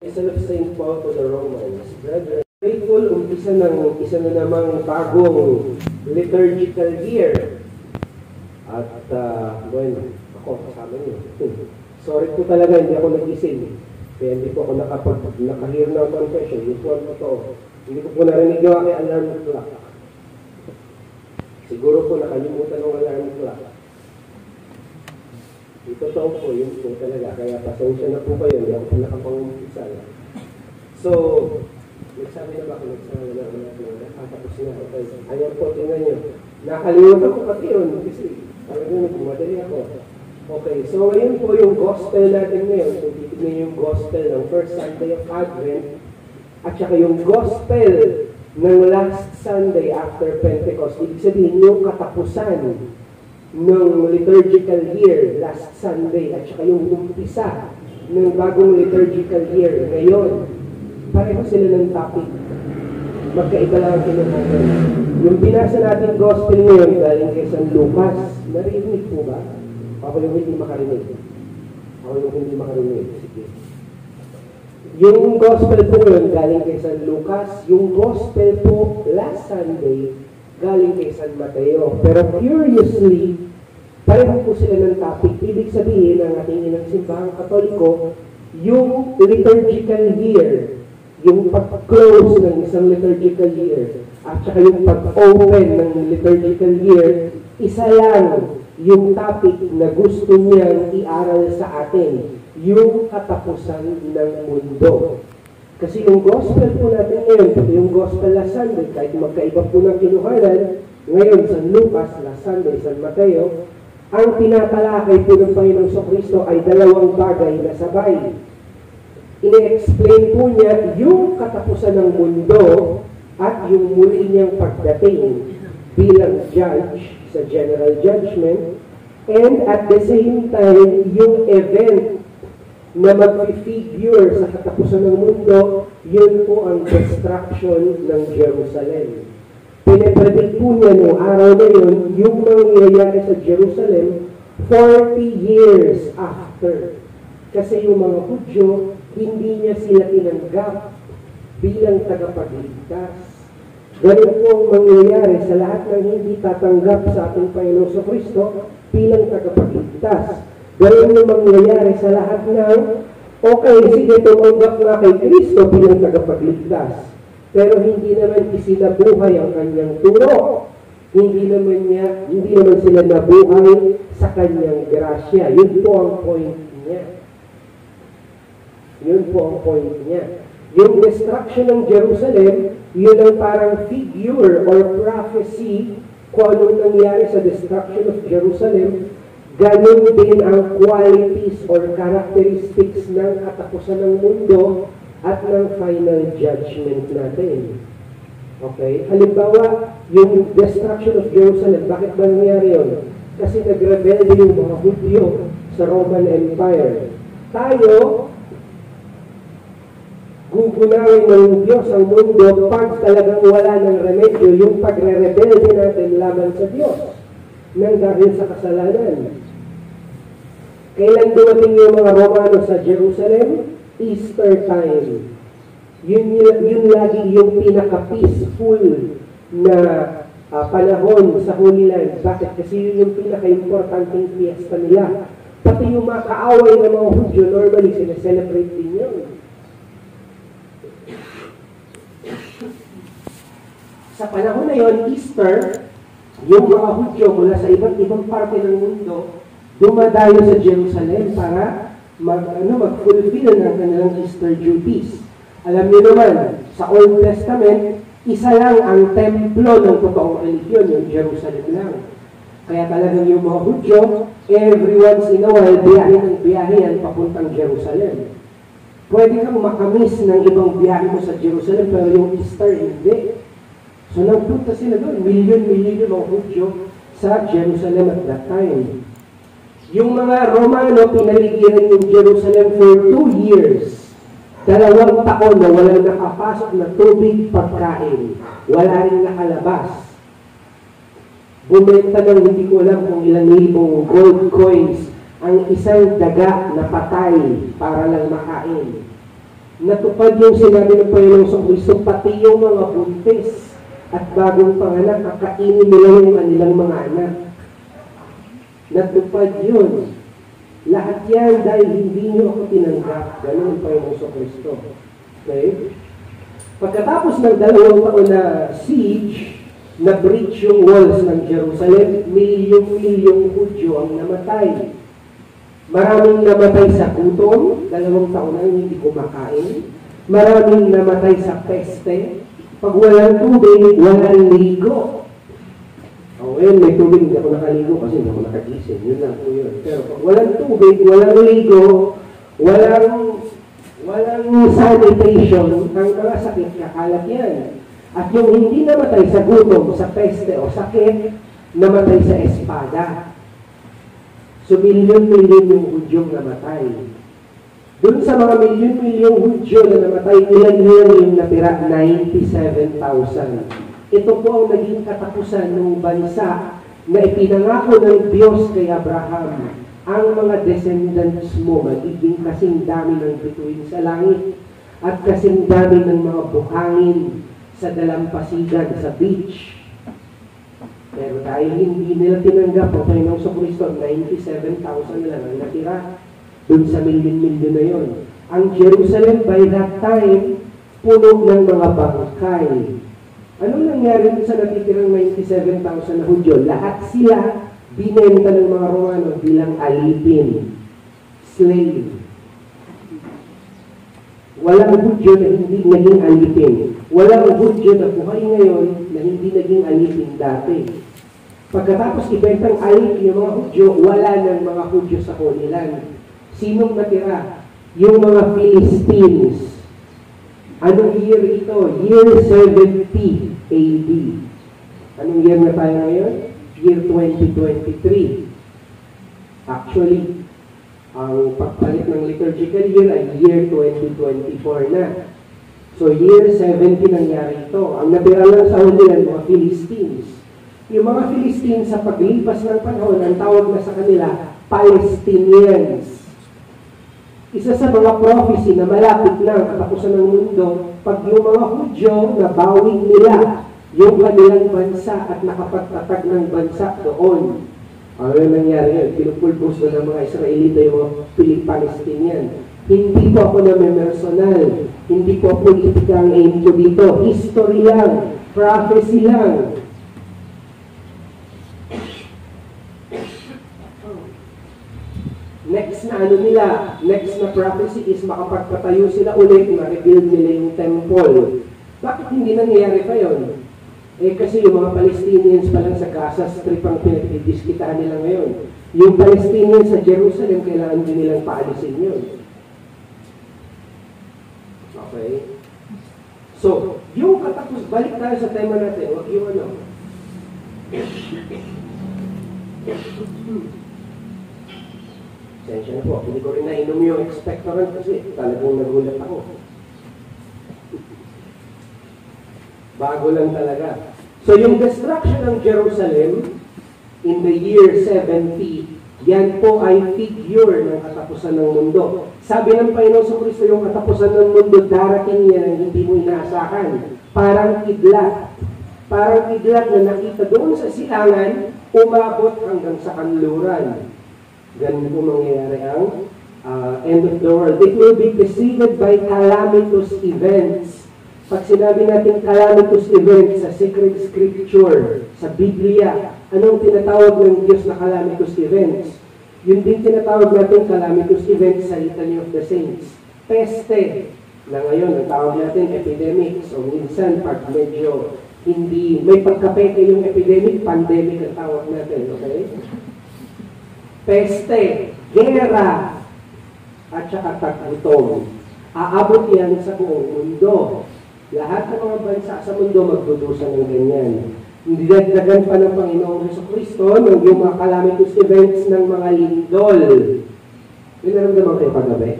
Epistle of St. Paul to the Romans. Brethren, grateful, umpisa ng isa na namang bagong liturgical year. At, bueno, ako kasama niyo. Sorry po talaga, hindi ako nagising. Kaya hindi po ako nakahear ng confession. Yun po ang totoo. Hindi ko po narinig yung aking alarm clock. Siguro po nakalimutan ng alarm clock. Ito totoo po, yun po talaga. Kaya pasensya na po kayo, hindi ako po nakapangumpisal. So, nagsabi na ba ako? Nagsabi na ako na, tapos na. Okay. Ayan po, tingnan nyo. Nakalimutan ko pati yun kasi talagang nagmadali ako. Okay, so ngayon po yung gospel natin ngayon. Kung titignan yung gospel ng first Sunday of Advent at saka yung gospel ng last Sunday after Pentecost. Ibig sabihin, yung katapusan ng liturgical year last Sunday at saka yung umpisa ng bagong liturgical year ngayon. Pareho sila ng topic. Magkaiba lang ang kinuhanan. Yung binasa natin gospel ngayon galing kay San Lucas. Narinig po ba? Ako yung hindi makarinig. Ako yung hindi makarinig. Sige. Yung gospel po ngayon galing kay San Lucas. Yung gospel po last Sunday galing kay San Mateo. Pero curiously, pareho po sila ng topic. Ibig sabihin ng ating inang Simbahang Katoliko, yung liturgical year, yung pag-close ng isang liturgical year, at saka yung pag-open ng liturgical year, isa lang yung topic na gusto niyang iaral sa atin, yung katapusan ng mundo. Kasi yung gospel po natin ngayon, pati yung gospel last Sunday, kahit magkaiba po ng kinuhanan, ngayon San Lucas, last Sunday, San Mateo, ang tinatalakay po ng Panginoong Kristo ay dalawang bagay na sabay. Ine-explain po niya yung katapusan ng mundo at yung muli niyang pagdating bilang judge sa general judgment, and at the same time, yung event na mag-figure sa katapusan ng mundo, yun po ang destruction ng Jerusalem. Pinapredict po niya noong araw na yun, yung mangyayari sa Jerusalem 40 years after. Kasi yung mga Hudyo, hindi niya sila tinanggap bilang tagapagligtas. Ganun po ang mangyayari sa lahat ng hindi tatanggap sa ating Panginoong Kristo bilang tagapagligtas. Ganun yung mangyayari sa lahat ng, okay, sige, tumanggap nga kay Kristo bilang tagapagligtas. Pero hindi naman isinabuhay ang kanyang turo. Hindi naman sila nabuhay sa kanyang grasya. Yun po ang point niya. Yun po ang point niya. Yung destruction ng Jerusalem, yun ang parang figure or prophecy kung anong nangyari sa destruction of Jerusalem. Ganun din ang qualities or characteristics ng katapusan ng mundo at ng final judgment natin. Okay? Halimbawa, yung destruction of Jerusalem, bakit ba nangyari yun? Kasi nagrebelde yung mga Hudyo sa Roman Empire. Tayo, gugunawin ng Diyos ang mundo pag talagang wala ng remedyo yung pagre-rebelde natin laban sa Diyos nang dahil sa kasalanan. Kailan dumating yung mga Romano sa Jerusalem? Easter time. Yun lagi yung pinaka-peaceful na panahon sa Holy Land. Bakit? Kasi yun yung pinaka-importanteng fiesta nila. Pati yung mga kaaway ng mga Hudyo, normally sineselebrate din yun. Sa panahon na yun, Easter, yung mga Hudyo mula sa iba't ibang parte ng mundo, dumadayo sa Jerusalem para mag-fulfill ng kanilang Easter duties. Alam niyo naman, sa Old Testament, isa lang ang templo ng totoong relihiyon, yung Jerusalem lang. Kaya talagang yung mga Hudyo, every once in a while, biyahe ng biyahe yan papuntang Jerusalem. Pwede kang makamiss ng ibang biyahe mo sa Jerusalem, pero yung Easter, hindi. So nagpunta sila doon, milyon-milyon yung mga Hudyo sa Jerusalem at that time. Yung mga Romano, pinaligiran yung Jerusalem for 2 years. 2 taon na walang nakapasok na tubig, pagkain. Wala rin nakalabas. Bumenta ng hindi ko alam kung ilang libong gold coins ang isang daga na patay para lang makain. Natupad yung sinabi ng Panginoong Kristo, pati yung mga buntis at bagong panganak, kakainin nila yung kanilang mga anak. Natupad yun. Lahat yan dahil hindi nyo ako tinanggap. Ganun ang Panginoong Kristo. Okay? Pagkatapos ng 2 taon na siege, na-breach yung walls ng Jerusalem, milyong-milyong Hudyo ang namatay. Maraming namatay sa gutom, 2 taon na hindi kumakain. Maraming namatay sa peste. Pag walang tubig, walang ligo. O ngayon, may tubig, hindi ako nakaligo kasi hindi ako nakagising. Yun lang po yun. Pero pag walang tubig, walang ligo, walang sanitation, ang mga sakit, kakalat yan. At yung hindi namatay sa gutom, sa peste o sakit, namatay sa espada. So, milyon-milyon yung Hudyong namatay. Doon sa mga milyon-milyong Hudyo na namatay, ilan lang yung natira? 97,000. Ito po ang naging katapusan ng bansa na ipinangako ng Diyos kay Abraham. Ang mga descendants mo magiging kasing dami ng bituin sa langit at kasing dami ng mga buhangin sa dalampasigan, sa beach. Pero dahil hindi nila tinanggap ang Panginoong Kristo, 97,000 lang ang natira dun sa milyon-milyon na yon. Ang Jerusalem by that time, puno ng mga bangkay. Anong nangyari dun sa natitirang 97,000 na Hudyo? Lahat sila binenta ng mga Romano bilang alipin. Slave. Walang Hudyo na hindi naging alipin. Walang Hudyo na buhay ngayon na hindi naging alipin dati. Pagkatapos ibentang alipin yung mga Hudyo, wala ng mga Hudyo sa Holy Land. Sinong natira? Yung mga Philistines. Anong year ito? Year 70 AD. Anong year na tayo ngayon? Year 2023. Actually, ang pagpalit ng liturgical year ay year 2024 na. So year 70 nangyari ito. Ang natira lang sa Holy Land, mga Philistines. Yung mga Philistines, sa paglipas ng panahon, ang tawag na sa kanila, Palestinians. Isa sa mga prophecy na malapit na ang katapusan ng mundo, pag yung mga Hudyo nabawi nila yung kanilang bansa at nakapagtatag ng bansa doon. Ano yung nangyari ngayon? Pinupulbos na ng mga Israelita yung mga Palestinian. Hindi po ako namemersonal. Hindi po politika ang aim ko dito. History lang. Prophecy lang. Next na ano nila, next na prophecy is makapagpatayo sila ulit, ma-rebuild nila yung temple. Bakit hindi nangyayari pa yun? Eh kasi yung mga Palestinians pa lang sa Gaza Strip ang pinagdidiskitahan nila ngayon. Yung Palestinians sa Jerusalem, kailangan din nilang paalisin yun. Okay? So, yung katapos, balik tayo sa tema natin, wag yung ano. Pasensya na po, hindi ko rin nainom yung expectorant kasi talagang nagulat ako. Bago lang talaga. So yung destruction ng Jerusalem in the year 70, yan po ay figure ng katapusan ng mundo. Sabi ng Panginoon Kristo, yung katapusan ng mundo, darating yan ang hindi mo inaasahan. Parang kidlat. Parang kidlat na nakita doon sa silangan, umabot hanggang sa kanluran. Ganun po mangyayari ang end of the world. It will be preceded by calamitous events. Pag sinabi natin calamitous events sa sacred scripture, sa Biblia, anong tinatawag ng Diyos na calamitous events? Yun din tinatawag natin calamitous events sa Litany of the Saints. Peste, na ngayon ang tawag natin epidemic. So minsan pag medyo hindi, may pagkapeke yung epidemic, pandemic ang tawag natin, okay? Peste, gera, at saka taggutom. Aabot yan sa buong mundo. Lahat ng mga bansa sa mundo magdudusa ng ganyan. Dinagdagan pa ng Panginoong Jesucristo ng yung mga calamitous events ng mga lindol. May naramdaman kayo kagabi?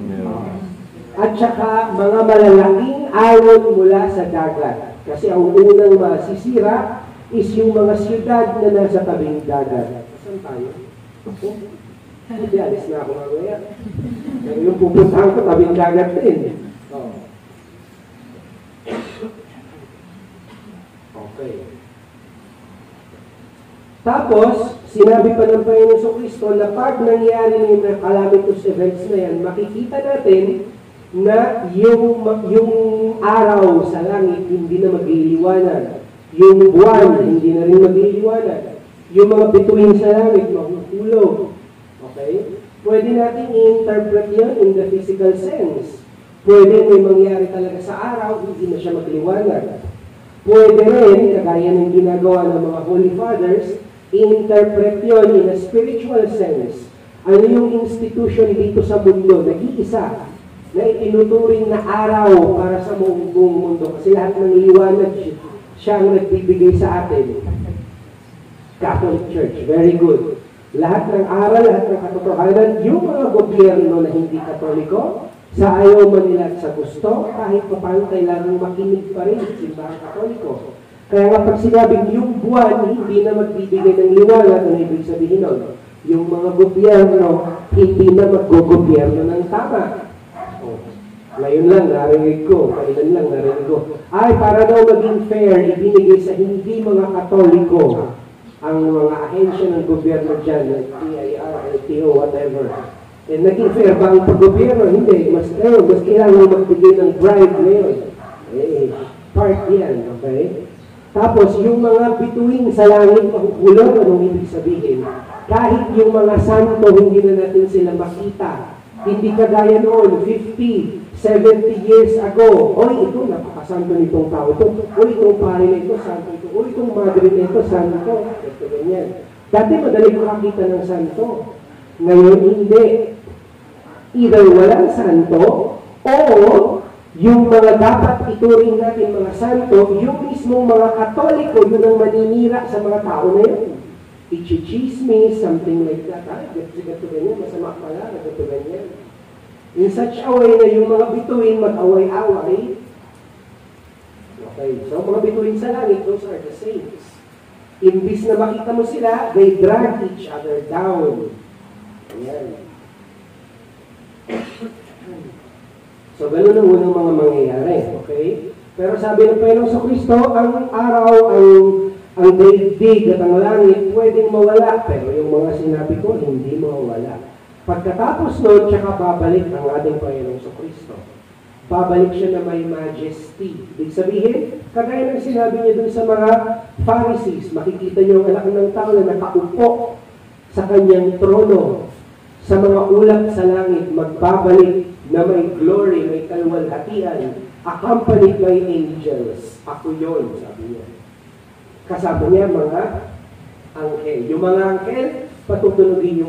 Yeah. At saka mga malalaking alon mula sa dagat. Kasi ang unang masisira is yung mga siyudad na nasa tabing dagat. Saan tayo? Hindi, alis na ako mamaya. Pero yung pupuntahan ko, tabing dagat din. Oh. Okay. Tapos, sinabi pa ng Panginoon Kristo na pag nangyari yung calamitous events na yan, makikita natin na yung araw sa langit hindi na magliliwanag. Yung buwan hindi na rin magliliwanag. Yung mga bituin sa langit mahuhulog. Okay? Pwede natin i-interpret yun in the physical sense. Pwede may mangyari talaga sa araw, hindi na siya magliwanag. Pwede rin, kagaya ng ginagawa ng mga Holy Fathers, i-interpret yun in a spiritual sense. Ano yung institution dito sa mundo? Nag-iisa na itinuturing na araw para sa buong mundo. Kasi lahat ng liwanag siya ang nagbibigay sa atin. Catholic Church. Very good. Lahat ng aral, lahat ng katotohanan, yung mga gobyerno na hindi Katoliko, sa ayaw man nila at sa gusto, kahit pa paano kailangang makinig pa rin sa Simbahang Katoliko. Kaya nga pag sinabing yung buwan hindi na magbibigay ng liwanag, ano ibig sabihin nun? Yung mga gobyerno hindi na maggogobyerno ng tama. Oh. Ngayon lang narinig ko, kailan lang narinig ko. Ay, para daw maging fair, ibinigay sa hindi mga Katoliko ang mga ahensya ng gobyerno dyan, like PIR, LTO, whatever. Eh, naging fair ba ang paggobyerno? Hindi. Mas kailangan magbigay ng bribe ngayon. Eh, part yan, okay? Tapos, yung mga bituin sa langit mahuhulog, anong ibig sabihin? Kahit yung mga santo, hindi na natin sila makita. Hindi kagaya noon, 50, 70 years ago. Oy, ito, napakasanto nitong tao ito. Oy, itong pare na ito, santo ito. Oy, itong madre na ito, santo. Ito, ganyan. Dati, madali makakita ng santo. Ngayon, hindi. Either walang santo, o yung mga dapat ituring natin mga santo, yung mismong mga Katoliko, yun ang maninira sa mga tao na yun. Ichichismis, something like that. Ay, ganito ganyan, masama pala, ganito ganyan. In such a way na yung mga bituin mag-away-away. Okay, so mga bituin sa langit, those are the saints. Imbis na makita mo sila, they drag each other down. Ayan. So, ganun ang unang mga mangyayari, okay? Pero sabi ng Panginoong Kristo, ang araw, ang daigdig at ang langit pwedeng mawala, pero yung mga sinabi ko, hindi mawala. Pagkatapos nun, tsaka babalik ang ating Panginoong Kristo. Babalik siya na may majesty. Ibig sabihin, kagaya ng sinabi niya dun sa mga Pharisees, makikita niyo ang anak ng tao na nakaupo sa kanyang trono, sa mga ulap sa langit, magbabalik na may glory, may kalwalhatian, accompanied by angels. Ako yun, sabi niya. Kasama niya mga anghel. Yung mga anghel, patutunugin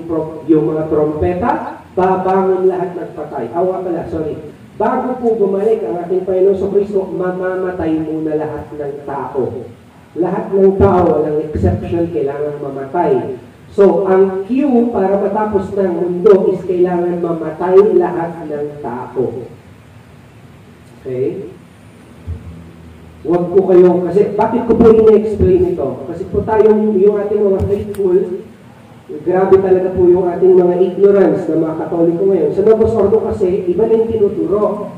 yung mga trompeta, babangon lahat ng patay. Awa pala, sorry. Bago po bumalik ang ating Panginoon Kristo, mamamatay muna lahat ng tao. Lahat ng tao, walang exception, kailangan mamatay. So, ang cue para matapos ng mundo is kailangan mamatay lahat ng tao. Okay? Huwag po kayong, kasi bakit ko po ina-explain ito? Kasi po tayong, yung ating mga faithful, grabe talaga po yung ating mga ignorance na mga Katoliko ngayon. Sa Novus Ordo kasi, iba na yung tinuturo.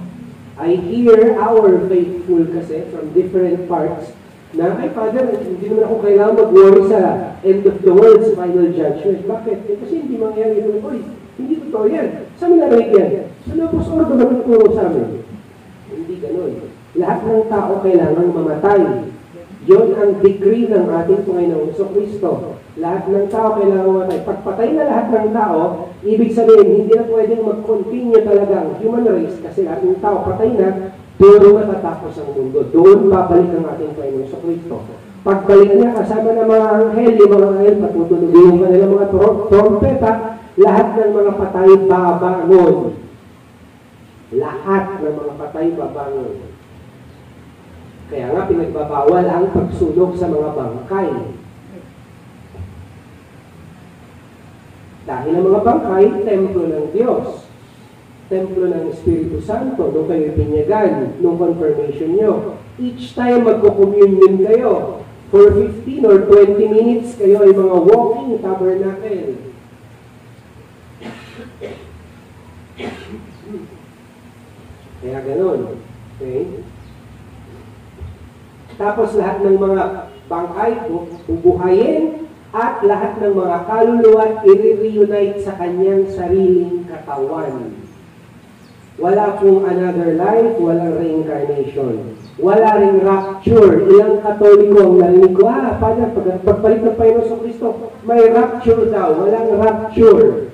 I hear our faithful kasi from different parts na, ay Father, hindi naman ako kailangan mag-worry sa end of the world's final judgment. Bakit? Eh, kasi hindi mangyari ito. Uy, hindi totoo yan. Saan narinig yan? Sa Novus Ordo na tinuturo sa amin. Hindi ganun. Lahat ng tao kailangan mamatay. Yun ang decree ng ating Panginoong Kristo. Lahat ng tao kailangan mamatay. Pagpatay na lahat ng tao, ibig sabihin, hindi na pwedeng mag-continue talaga ang human race kasi lahat ng tao patay na, doon matatapos ang mundo. Doon babalik ang ating Panginoong Kristo. Pagbalik niya, kasama ng mga anghel, yung mga anghel, patutunugin yung kanilang mga trompeta, lahat ng mga patay babangon. Lahat ng mga patay babangon. Kaya nga, pinagbabawal ang pagsunog sa mga bangkay. Dahil ang mga bangkay, templo ng Diyos. Templo ng Espiritu Santo, doon kayo pinyagan, nung confirmation nyo. Each time magko-communion kayo, for 15 or 20 minutes, kayo ay mga walking tabernacle. Kaya ganun. Okay? Tapos lahat ng mga bangkay bubuhayin at lahat ng mga kaluluwa i-reunite sa kanyang sariling katawan. Wala pong another life, walang reincarnation. Wala ring rapture. Ilang Katoliko ang narinig ko, "Ah, Father, pagbalik ng Panginoon Kristo, may rapture daw." Walang rapture.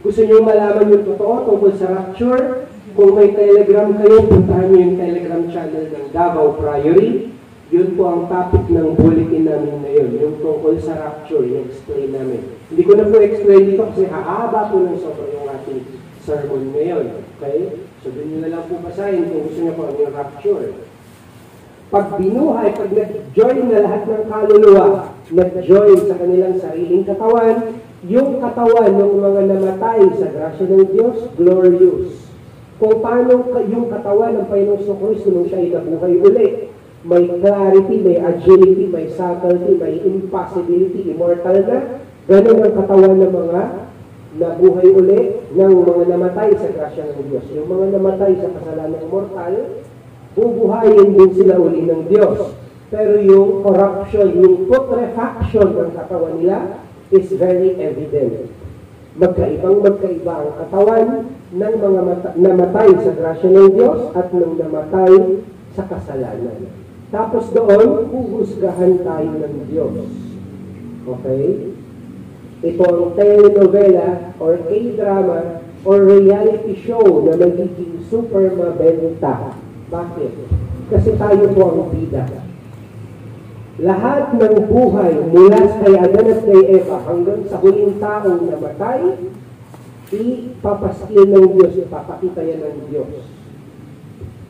Gusto niyo malaman yung totoo tungkol sa rapture? Kung may Telegram kayo, puntahan niyo yung Telegram channel ng Davao Priory. Yun po ang topic ng bulletin namin ngayon, yung tungkol sa rapture, yung explain namin. Hindi ko na po explain dito kasi hahaba po ng sobra yung ating sermon ngayon. Okay? So doon nyo na lang po basahin kung gusto niyo po ano yung rapture. Pag binuhay, pag nag-join na lahat ng kaluluwa, nag-join sa kanilang sariling katawan, yung katawan ng mga namatay sa grasya ng Diyos, glorious. Kung paano yung katawan ng Panginoong Kristo nung siya ay nabuhay uli, may clarity, may agility, may subtlety, may impossibility, immortal na. Ganun ang katawan ng mga nabuhay uli ng mga namatay sa grasya ng Diyos. Yung mga namatay sa kasalanang mortal, bubuhayin din sila uli ng Diyos. Pero yung corruption, yung putrefaction ng katawan nila is very evident. Magkaibang magkaiba ang katawan ng mga namatay sa grasya ng Diyos at ng namatay sa kasalanan. Tapos doon, huhusgahan tayo ng Diyos. Okay? Ito ang telenovela or K-drama or reality show na magiging super mabenta. Bakit? Kasi tayo po ang bida. Lahat ng buhay mula kay Adan at kay Eva hanggang sa huling taong namatay, ipapaskil ng Diyos, ipapakita yan ng Diyos.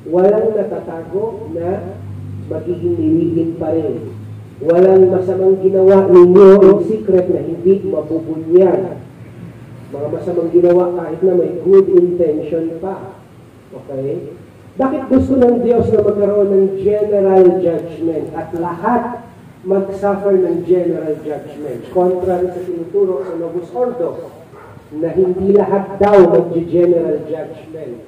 Walang natatago na magiging lilihim pa rin. Walang masamang ginawa ninyo in secret na hindi mabubunyag. Mga masamang ginawa kahit na may good intention pa. Okay? Bakit gusto ng Diyos na magkaroon ng general judgment at lahat mag-suffer ng general judgment? Contrary sa tinuturo sa Novus Ordo, na hindi lahat daw mag-general judgment.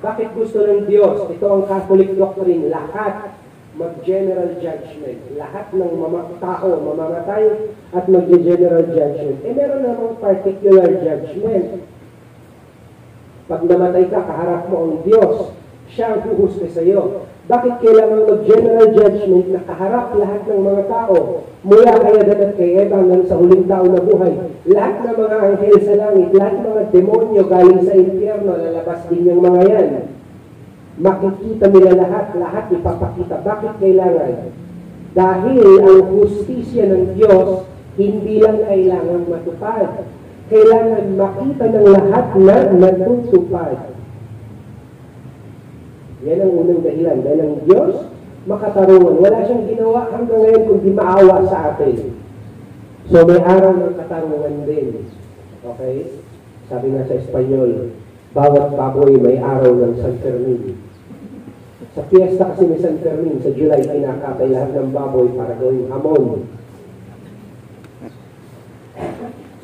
Bakit gusto ng Diyos? Ito ang Catholic doctrine. Lahat mag-general judgment. Lahat ng tao mamamatay at mag-general judgment. Eh meron namang particular judgment. Pag namatay ka, kaharap mo ang Diyos. Siya ang huhusga sa iyo. Bakit kailangan mag-general judgment na kaharap lahat ng mga tao? Mula kay Adan at kay Eva hanggang sa huling tao na buhay. Lahat ng mga anghel sa langit, lahat ng mga demonyo galing sa impyerno, lalabas din yung mga yan. Makikita nila lahat, lahat ipapakita. Bakit kailangan? Dahil ang hustisya ng Diyos, hindi lang kailangan matupad. Kailangan makita ng lahat na natutupad. Yan ang unang dahilan. Dahil ang Diyos, makatarungan. Wala siyang ginawa hanggang ngayon kundi maawa sa atin. So may araw ng katarungan din. Okay? Sabi nga sa Espanyol, bawat baboy may araw ng San Fermin. Sa fiesta kasi ni San Fermin, sa July, kinakatay lahat ng baboy para gawing hamon.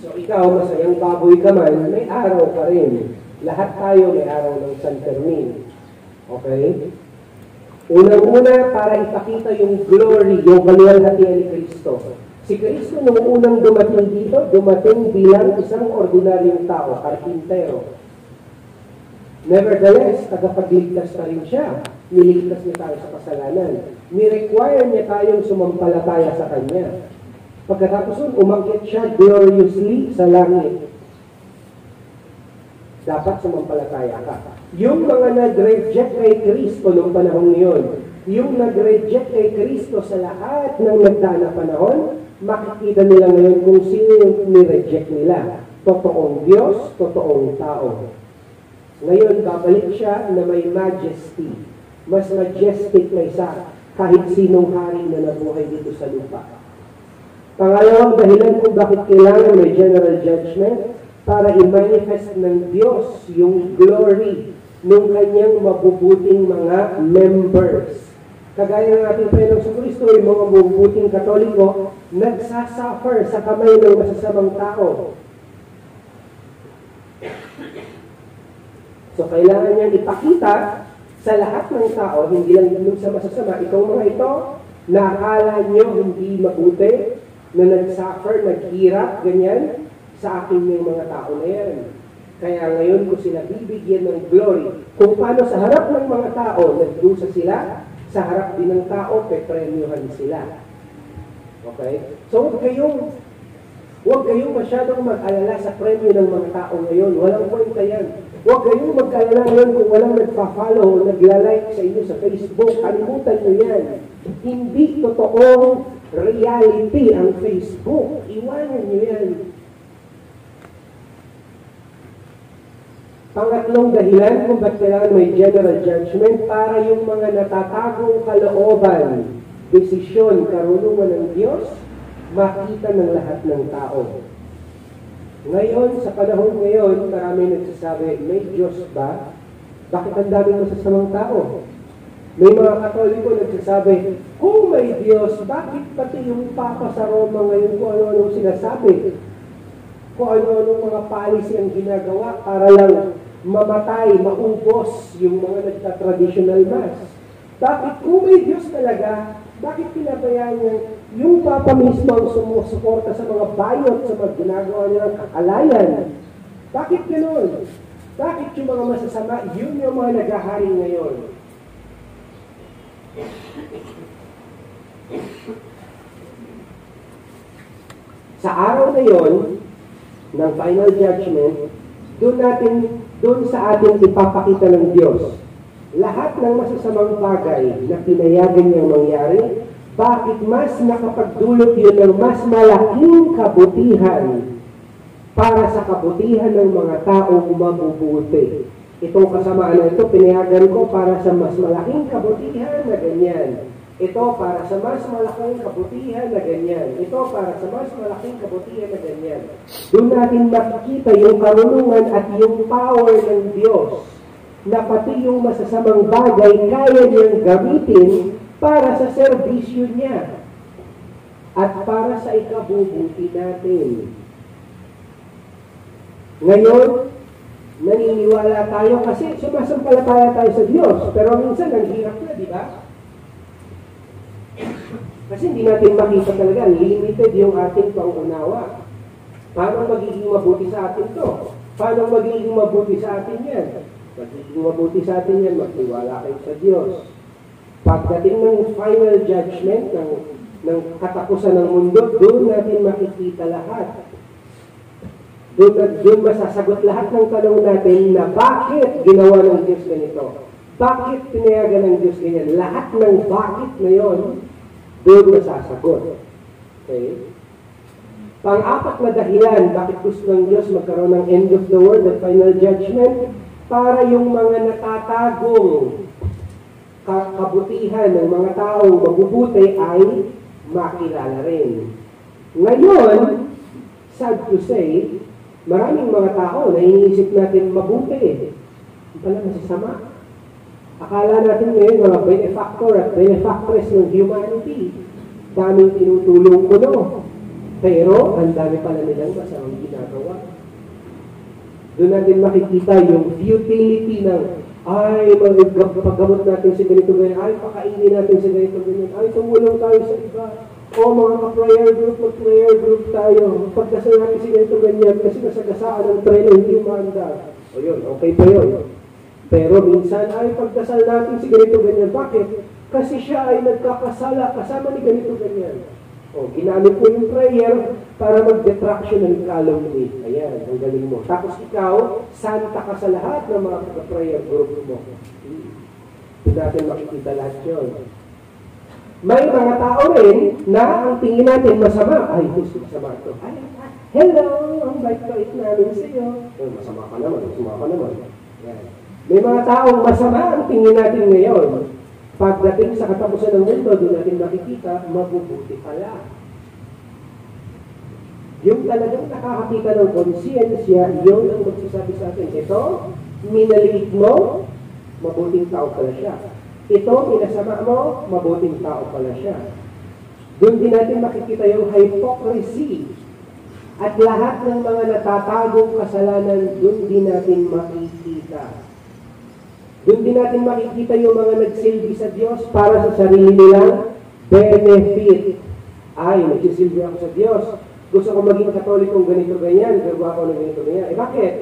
So ikaw, masayang baboy ka man, may araw pa rin. Lahat tayo may araw ng San Fermin. Okay? Unang-una, para ipakita yung glory, yung kaluwalhatian ni Kristo. Si Kristo nung unang dumating dito, dumating bilang isang ordinaryong tao, karpintero. Nevertheless, tagapagligtas pa rin siya. Niligtas niya tayo sa kasalanan. Ni-require niya tayong sumampalataya sa Kanya. Pagkatapos nun, umakyat siya gloriously sa langit. Dapat sumampalataya ka. Yung mga nag-reject kay Kristo noong panahon yun, yung nag-reject kay Kristo sa lahat ng nagdaan na panahon, makikita nila ngayon kung sino yung ni-reject nila. Totoong Diyos, totoong tao. Ngayon, babalik siya na may majesty. Mas majestic kaysa kahit sinong hari na nabuhay dito sa lupa. Pangalawang dahilan kung bakit kailangan may general judgment, para i-manifest ng Diyos yung glory ng kanyang mabubuting mga members. Kagaya ng ating Panginoong Kristo, yung mga mabubuting Katoliko, nagsasuffer sa kamay ng masasamang tao. So, kailangan niyang ipakita sa lahat ng tao, hindi lang dun sa masasama, itong mga ito, na akala niyo hindi mabuti, na nag-suffer, naghirap, ganyan, sa akin yung mga tao na yan. Kaya ngayon ko sila bibigyan ng glory. Kung paano sa harap ng mga tao, nagdusa sila, sa harap din ng tao, pepremyohan sila. Okay? So, huwag kayong masyadong mag-alala sa premyo ng mga tao ngayon. Walang kwenta yan. Huwag kayong mag-alala ngayon kung walang nagpa-follow o nagla-like sa inyo sa Facebook. Kalimutan nyo yan. Hindi totoong reality ang Facebook. Iwanan nyo yan. Pangatlong dahilan kung ba't kailangan may general judgment, para yung mga natatagong kalooban, desisyon, karunungan ng Diyos, makita ng lahat ng tao. Ngayon, sa panahon ngayon, marami nagsasabi, "May Diyos ba? Bakit ang daming masasamang tao?" May mga Katoliko nagsasabi, "Kung may Diyos, bakit pati yung Papa sa Roma ngayon kung ano-anong sinasabi? Kung ano-anong mga policy ang ginagawa para lang mamatay, maubos yung mga nagta-traditional mass? Bakit kung may Diyos talaga, bakit pinabayaan niya yung Papa mismo ang sumusuporta sa mga bayot, sa mga ginagawa nilang kakalayan? Bakit ganoon? Bakit yung mga masasama, yun yung mga naghahari ngayon?" Sa araw na yon ng final judgment, doon sa atin ipapakita ng Diyos lahat ng masasamang bagay na pinayagan niyang mangyari, bakit mas nakapagdulot yun ng mas malaking kabutihan para sa kabutihan ng mga taong mabubuti. Itong kasamaan na ito, pinayagan ko para sa mas malaking kabutihan na ganyan. Ito para sa mas malaking kabutihan na ganyan. Ito para sa mas malaking kabutihan na ganyan. Doon natin makikita yung karunungan at yung power ng Diyos na pati yung masasamang bagay kaya niyang gamitin para sa serbisyo niya at para sa ikabubuti natin. Ngayon, naniniwala tayo kasi sumasampalataya tayo sa Diyos. Pero minsan, ang hirap na, di ba? Kasi hindi natin makita talaga, limited yung ating pangunawa. Paano magiging mabuti sa atin to? Paano magiging mabuti sa atin yan? Magiging mabuti sa atin yan, magtiwala kayo sa Diyos. Pagdating ng final judgment, ng katapusan ng mundo, doon natin makikita lahat. Doon masasagot lahat ng tanong natin na bakit ginawa ng Diyos ganito? Bakit pinayagan ng Diyos ganyan? Lahat ng bakit na yon, doon masasagot. Okay? Pang-apat na dahilan bakit gusto ng Diyos magkaroon ng end of the world at final judgment, para yung mga natatagong kabutihan ng mga taong mabubuti ay makilala rin. Ngayon, sad to say, maraming mga tao na iniisip natin mabuti. Hindi pala masasama. Akala natin ngayon mga benefactor at benefactress ng humanity. Daming tinutulong ko, no? Pero ang dami pala nilang masamang ginagawa. Doon natin makikita yung futility ng ay, paggamot natin si ganito ganyan, ay, pakainin natin si ganito ganyan, ay, tumulong tayo sa iba. O mga ka-prayer group, mag-prayer group tayo. Pagdasal natin si ganito ganyan kasi nasagasaan ng treno, hindi umaandar. O yun, okay pa yun. Pero minsan, ay, pagdasal natin si ganito ganyan. Bakit? Kasi siya ay nagkakasala kasama ni ganito ganyan. O, ginamit mo yung prayer para mag-detraction ng calumny. Ayan, ang galing mo. Tapos ikaw, santa ka sa lahat ng mga prayer group mo. Hindi natin makikita lahat yun. May mga tao rin na ang tingin natin masama. Ay, gusto masama ito. Ay, hello, ang bait-bait namin sa iyo. Oh, masama ka naman, masama ka naman. Ayan. May mga taong masama ang tingin natin ngayon. Pagdating sa katapusan ng mundo, doon natin makikita, mabubuti pala. Yung talagang nakakakita ng konsyensya, yun ang magsasabi sa atin. Ito, minaliit mo, mabuting tao pala siya. Ito, minasama mo, mabuting tao pala siya. Doon din natin makikita yung hypocrisy. At lahat ng mga natatagong kasalanan, doon din natin makikita. Doon din natin makikita yung mga nagsilbi sa Diyos para sa sarili nilang benefit. "Ay, nagsisilbi ako sa Diyos. Gusto ko maging Katolikong ganito, ganyan. Gagawa ko ng ganito, ganyan." Eh bakit?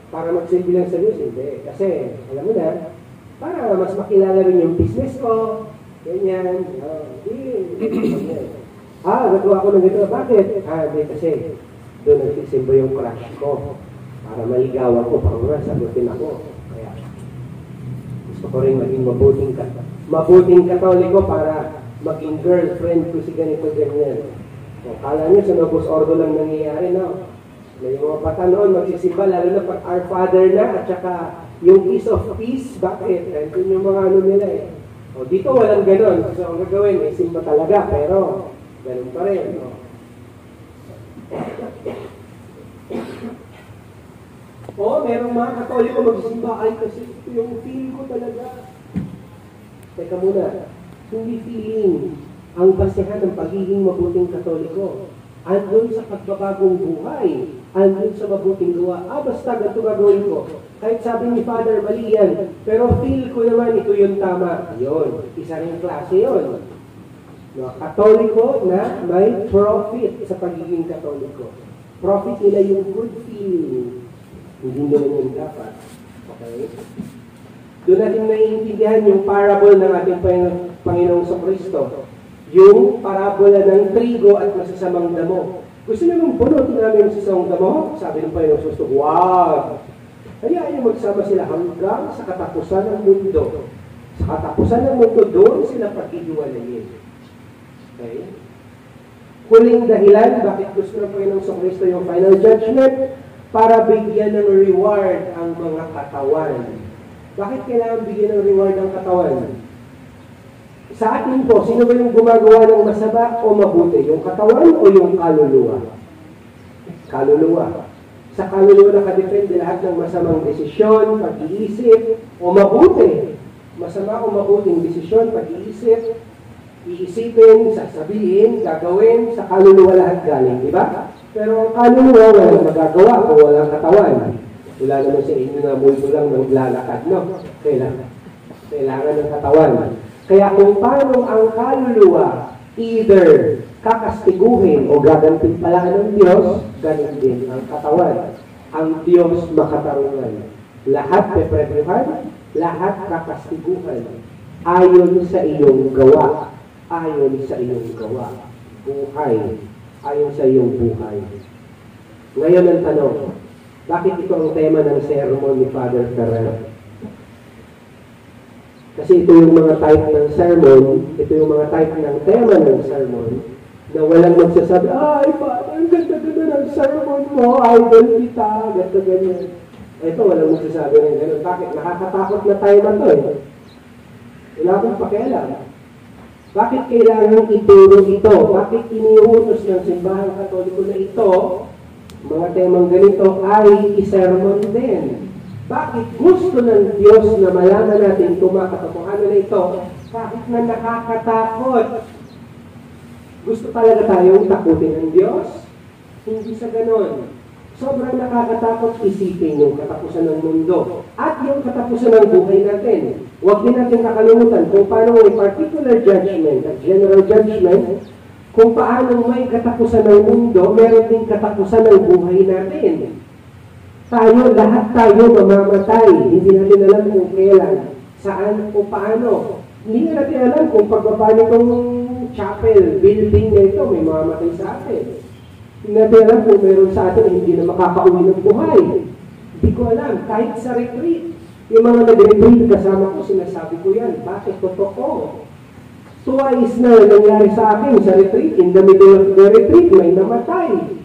Para magsilbi lang sa Diyos? Hindi. Kasi, alam mo na, para mas makilala rin yung business ko. Ganyan. Oh, hindi. Ganyan. "Ah, gagawa ko ng ganito. Bakit?" "Ah, hindi kasi doon nagsisimba yung crush ko. Para maligawan ko, baka nga sagutin ako. Kaya, gusto ko rin maging mabuting Katoliko para maging girlfriend ko si ganito, ganyan." O, kala nyo sa Novus Ordo lang nangyayari, no? Na yung mga bata noon magsisimba, lalo na pag Our Father na, at saka yung Kiss of Peace, bakit? Nandun yung mga ano nila eh. O, dito walang ganon. So, ang gagawin, eh, simba talaga, pero ganun pa rin. No? O, merong mga Katoliko magsisimba, "Ay, kasi ito yung feel ko talaga." Teka muna, hindi feeling ang basehan ng pagiging mabuting Katoliko. Andun sa pagbabagong buhay, andun sa mabuting gawa. "Ah, basta ganito gagawin ko. Kahit sabi ni Father, mali yan. Pero feel ko naman ito yung tama." Yun, isa rin klase yun. No, Katoliko na may profit sa pagiging Katoliko. Profit nila yung good feeling. Hindi naman yun dapat. Okay? Doon natin naiintindihan yung parable ng ating Panginoong Kristo. Yung parabola ng trigo at masasamang damo. "Gusto niyo bang bunutin namin yung masasamang damo?" Sabi ng Panginoong Kristo, "Wag! Hayaan niyo magsama sila hanggang sa katapusan ng mundo. Sa katapusan ng mundo, doon sila paghihiwalayin." Okay? Huling dahilan, bakit gusto ng Panginoong Kristo yung final judgment? Para bigyan ng reward ang mga katawan. Bakit kailangan bigyan ng reward ang katawan? Sa atin po, sino ba yung gumagawa ng masama o mabuti? Yung katawan o yung kaluluwa? Kaluluwa. Sa kaluluwa nakadepende lahat ng masamang desisyon, pag-iisip, o mabuti. Masama o mabuting desisyon, pag-iisip, iisipin, sasabihin, gagawin, sa kaluluwa lahat galing, di ba? Pero ang kaluluwa, walang magagawa kung walang katawan. Wala naman sa inyo na multo lang nang lalakad, no? Kailangan ng katawan. Kaya kung paano ang kaluluwa, either kakastiguhin o gagantimpalaan ng Diyos, ganun din ang katawan. Ang Diyos makatarungan. Lahat pepremyohan, lahat kakastiguhan. Ayon sa iyong gawa. Ayon sa iyong gawa. Buhay. Ayon sa iyong buhay. Ngayon ang tanong, bakit ito ang tema ng sermon ni Father Ferrer? Kasi ito yung mga type ng sermon, ito yung mga type ng tema ng sermon, na walang magsasabi, "Ay, Father, ang ganda-ganda ng sermon mo, idol kita, ganda ganyan." Ito, walang magsasabi ng gano'n. Bakit? Nakakatakot na tema to eh. Wala akong pakialam. Bakit kailangan ituro ito? Bakit iniutos ng Simbahang Katoliko na ito, mga temang ganito, ay isermon din? Bakit gusto ng Diyos na malaman natin itong mga katotohanan na ito kahit na nakakatakot? Gusto talaga tayong takutin ng Diyos? Hindi sa ganon. Sobrang nakakatakot isipin yung katapusan ng mundo at yung katapusan ng buhay natin. Huwag din natin kakalimutan kung paano may particular judgment at general judgment, kung paano may katapusan ng mundo, meron din katapusan ng buhay natin. Tayo, lahat tayo mamamatay. Hindi natin alam kung kailan, saan o paano. Hindi natin alam kung pagbaba nitong chapel, building na ito, may mamamatay sa atin. Hindi natin alam kung meron sa atin na hindi na makakauwi ng buhay. Hindi ko alam. Kahit sa retreat, yung mga nag-retreat kasama ko, sinasabi ko yan. Bakit? Totoo. Twice na nangyari sa akin sa retreat. In the middle of the retreat, may namatay.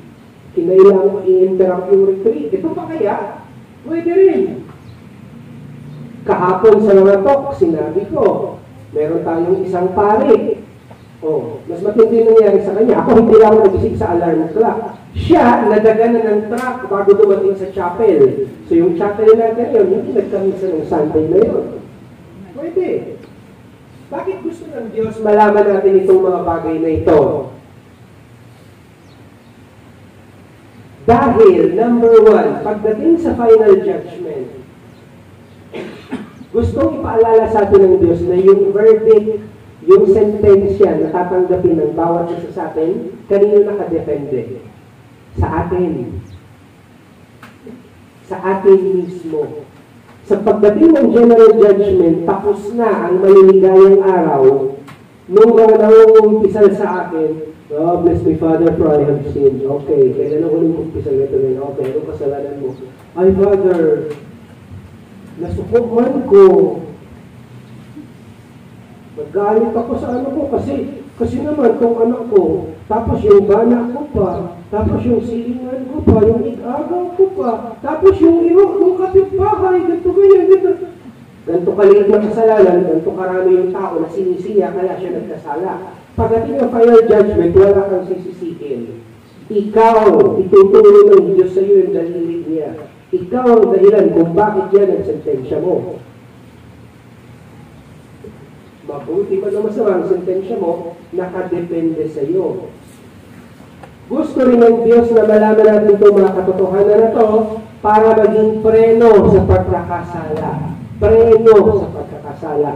Kinailangan i-interrupt yung retreat. Ito pa kaya? Pwede rin. Kahapon sa mga talk, sinabi ko, meron tayong isang pare. Oh, mas matindi yung nangyari sa kanya. Ako, hindi lang ako nagising sa alarm clock. Siya, nadaganan ng truck bago dumating sa chapel. So yung chapel natin yun, hindi nagkamisa ng Sunday na yun. Pwede. Bakit gusto ng Diyos malaman natin itong mga bagay na ito? Dahil, number one, pagdating sa final judgment, Gustong ipaalala sa atin ng Diyos na yung verdict, yung sentensya na tatanggapin ng bawat isa sa atin, kanino nakadepende? Sa atin. Sa atin mismo. Sa pagdating ng general judgment, tapos na ang maliligayang araw nung mga nangungumpisal sa akin, "Oh, bless me, Father, for I have sinned." "Okay, kailan ako nung umpisal ito rin?" "Okay, anong kasalanan mo?" "Ay, Father, nasuko man ko. Nagalit ako sa ano ko kasi naman kung anak ko, tapos yung bana ko pa, tapos yung silingan ko pa, yung ig-agaw ko pa, tapos yung iro, yung kapitbahay, ganito ganyan, ganito." Ganito kaliit na kasalanan, ganito karami yung tao na sinisi niya, kaya siya nagkasala. Pagdating ng final judgment, wala kang sisisihin. Ikaw, ituturo ng Diyos sa iyo yung daliri niya. Ikaw ang dahilan kung bakit yan ang sentensya mo. Mabuti man o masama ang sentensya mo, nakadepende sa iyo. Gusto rin ng Diyos na malaman natin itong mga katotohanan na to para maging preno sa pagkakasala. Preno sa pagkakasala.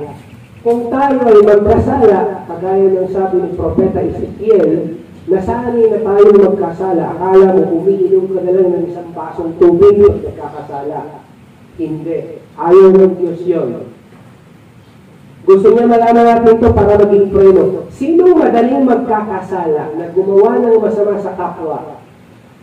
Kung tayo ay magkasala, kagaya ng sabi ni Propeta Ezekiel, nasanay na tayo magkasala. Akala mo, umiinom ka na lang ng isang basong tubig at nagkakasala. Hindi. Ayaw ng Diyos yun. Gusto niya malaman natin ito para maging preno. Sino madaling magkakasala na gumawa ng masama sa kapwa?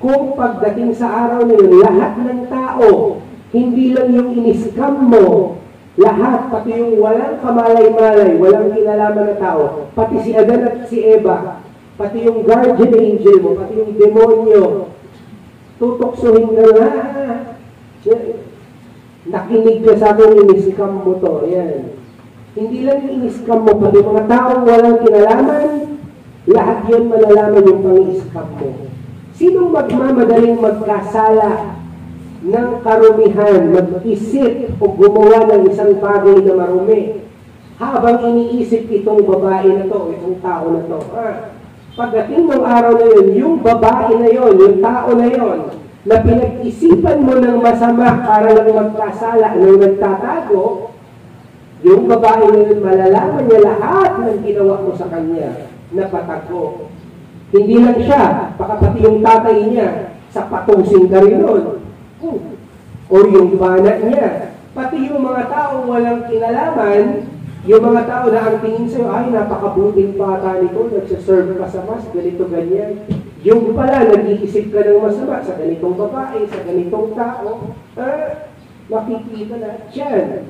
Kung pagdating sa araw na yun, lahat ng tao, hindi lang yung in-scam mo, lahat, pati yung walang kamalay-malay, walang kinalaman na tao, pati si Adan at si Eva, pati yung guardian angel mo, pati yung demonyo, tutuksuhin ka na, "Nakinig ka sa akin, in-scam mo to." Yan. Hindi lang yung in-scam mo, pati mga taong walang kinalaman, lahat yun malalaman yung pang-scam mo. Sinong magmamadaling magkasala ng karumihan, mag-isip o gumawa ng isang bagay na marumi, habang iniisip itong babae na to, itong tao na to? Ah, pagdating ng araw na yun, yung babae na yun, yung tao na yun, na pinag-isipan mo ng masama para lang magkasala ng nagtatago, yung babae na yun, malalaman niya lahat ng ginawa mo sa kanya na patago. Hindi lang siya, baka pati yung tatay niya, sa patusin ka rin nun. O yung bana niya. Pati yung mga taong walang kinalaman, yung mga tao na ang tingin sa'yo, "Ay, napakabuting bata nito, nagsaserve pa sa Mass, ganito, ganyan." Yung pala, nag-iisip ka ng masama sa ganitong babae, sa ganitong tao, ah, makikita na yan.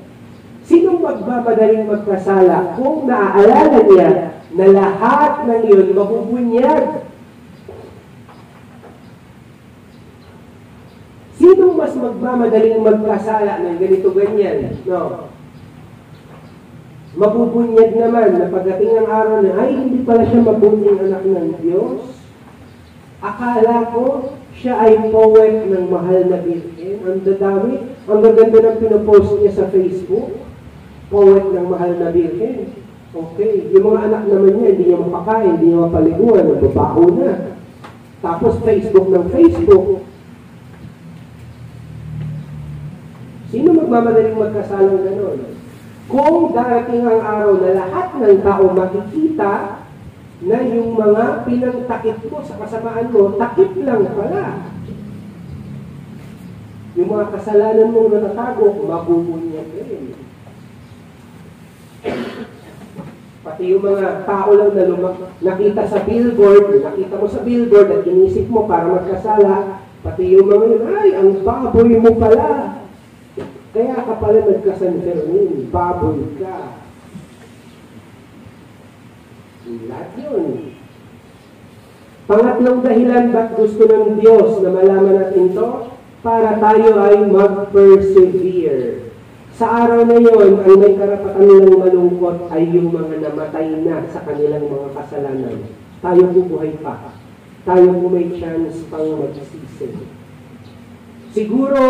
Sinong magmamadaling magkasala kung naaalala niya na lahat ng yun mabubunyag? Sinong mas magmamadaling magkasala ng ganito ganyan? No. Mabubunyag naman na pagdating ng araw na, ay, hindi pala siya mabuting anak ng Diyos. Akala ko siya ay poet ng mahal na Birhen. Ang dadami, ang gaganda ng pinopost niya sa Facebook. Poet ng mahal na Birhen. Okay, yung mga anak naman niya, hindi niya mapakain, hindi niya mapaliguan, nagbabaho na. Tapos Facebook ng Facebook. Sino magmamadaling magkasalang gano'n? Kung darating ang araw na lahat ng tao makikita na yung mga pinangtakip mo sa kasamaan mo, takip lang pala. Yung mga kasalanan mong natatago, mabubunyag rin. Pati yung mga tao lang na nakita sa billboard, nakita mo sa billboard at inisip mo para magkasala, pati yung mga yun, "Ay, ang baboy mo pala. Kaya ka pala nagka-San Fermin, baboy ka." Lahat yun. Pangatlong dahilan ba't gusto ng Diyos na malaman natin ito? Para tayo ay mag-persevere. Sa araw na yon, ang may karapatan nilang malungkot ay yung mga namatay na sa kanilang mga kasalanan. Tayo bubuhay pa. Tayo po may chance pang magsisi. Siguro,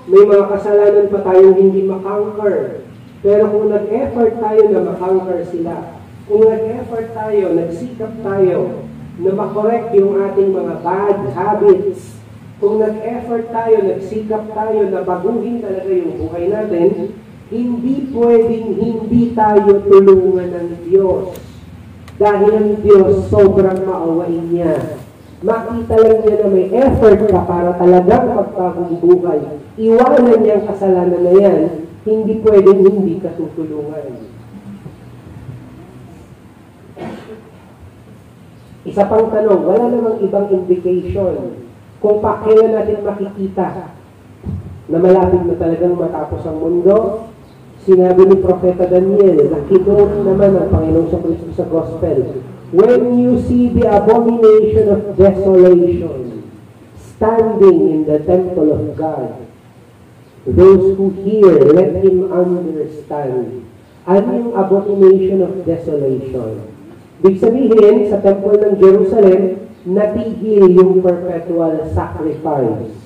may mga kasalanan pa tayong hindi makonquer. Pero kung nag-effort tayo na makonquer sila, kung nag-effort tayo, nagsikap tayo na makorek yung ating mga bad habits, kung nag-effort tayo, nagsikap tayo na baguhin talaga yung buhay natin, Hindi pwedeng hindi tayo tulungan ng Diyos. Dahil ang Diyos, sobrang maawain niya. Makita lang niya na may effort ka para talagang magbagong buhay. Iwanan niya ang kasalanan na yan, hindi pwedeng hindi ka tutulungan. Isa pang tanong, wala namang ibang indication kung kailan natin makikita na malapit na talagang matapos ang mundo. Sinabi ni Propeta Daniel, na kinote naman ang Panginoong Kristo sa Gospel, "When you see the abomination of desolation standing in the temple of God, those who hear, let him understand." Ano yung abomination of desolation? Ibig sabihin, sa temple ng Jerusalem, natigil yung perpetual sacrifice.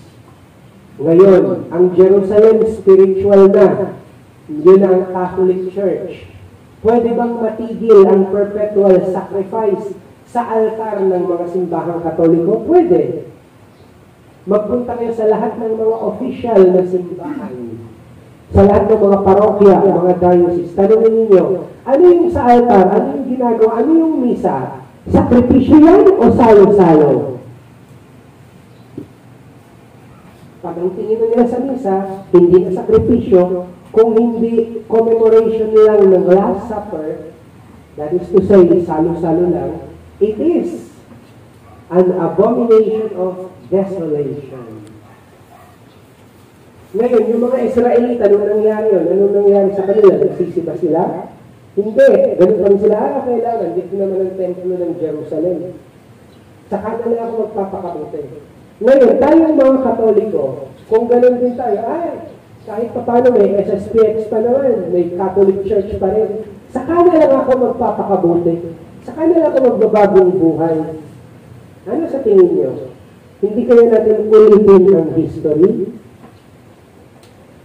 Ngayon, ang Jerusalem spiritual na. Yun ang Catholic Church. Pwede bang matigil ang perpetual sacrifice sa altar ng mga simbahang Katoliko? Pwede. Magpunta kayo sa lahat ng mga official na simbahan. Sa lahat ng mga parokya, mga diocese. Tanungin ninyo, ano yung sa altar? Ano yung ginagawa? Ano yung misa? Sakripisyo yan o salo-salo? Pag ang tingin na nila sa misa, hindi na sakripisyo, kung hindi commemoration lang ng Last Supper, that is to say, salo-salo lang, it is an abomination of desolation. Ngayon, yung mga Israelita, anong nangyari yun? Anong nangyari sa kanila? Nagsisi ba sila? Hindi. Ganun pa rin sila, kailangan, dito naman ang templo ng Jerusalem. Saka na lang ako magpapakabuti. Ngayon, tayong mga Katoliko, kung ganun din tayo, ay, kahit pa paano may SSPX pa naman, may Catholic Church pa rin. Saka na lang ako magpapakabuti. Saka na lang ako magbabagong buhay. Ano sa tingin nyo? Hindi kaya natin ulitin ang history?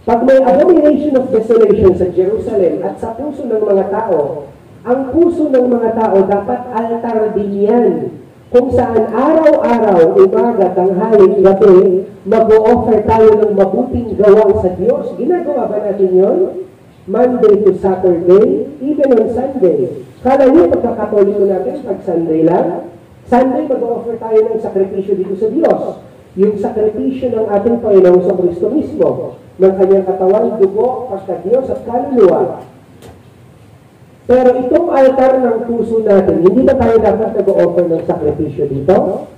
Pag may abomination of desolation sa Jerusalem at sa puso ng mga tao, ang puso ng mga tao dapat altar din yan. Kung saan araw-araw, umaga, tanghali, gabi, mag-o-offer tayo ng mabuting gawa sa Diyos. Ginagawa ba natin yon? Monday to Saturday, even on Sunday. Kala niyo pagkakatoliko natin, pag Sunday lang? Sunday, mag-o-offer tayo ng sakripisyo dito sa Diyos. Yung sakripisyo ng ating Panginoong sa Kristo mismo, ng kanyang katawan, dugo, pagka-Diyos at kaluluwa. Pero itong altar ng puso natin, hindi ba tayo dapat nag-o-offer ng sakripisyo dito?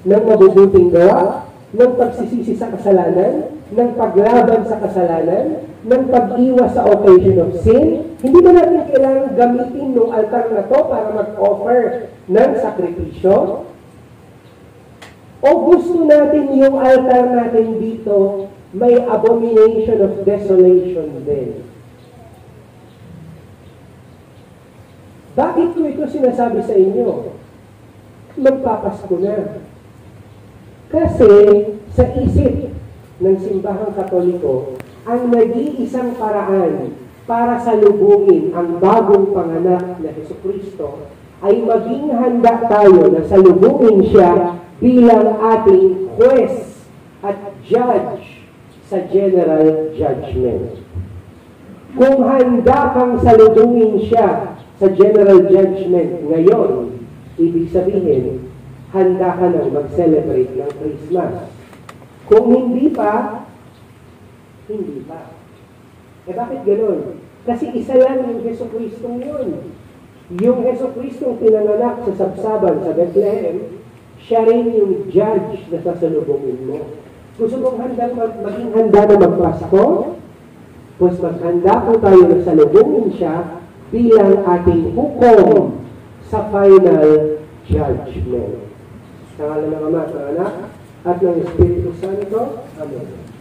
Ng mabubuting gawa? Ng pagsisisi sa kasalanan? Ng paglaban sa kasalanan? Ng pag-iwas sa occasion of sin? Hindi ba natin kailangan gamitin ng altar na to para mag-offer ng sakripisyo? O gusto natin yung altar natin dito may abomination of desolation din? Bakit ko ito sinasabi sa inyo? Magpapasko na. Kasi sa isip ng simbahang Katoliko, ang nag-iisang paraan para salubungin ang bagong panganak na Hesukristo ay maging handa tayo na salubungin siya bilang ating huwes at judge sa general judgment. Kung handa kang salubungin siya sa general judgment ngayon, ibig sabihin, handa ka nang mag-celebrate ng Christmas. Kung hindi pa, hindi pa. Eh bakit ganun? Kasi isa lang yung Hesukristo yun. Yung Hesukristo pinanganak sa sabsaban sa Bethlehem, siya rin yung judge na sasalubungin mo. Gusto mong handang maging handa na magpasko? Pues maghanda po tayo na salubungin siya bilang ating hukom sa final judgment. Sa ngalan ng Ama at ng Anak at ng Espiritu Santo. Amen.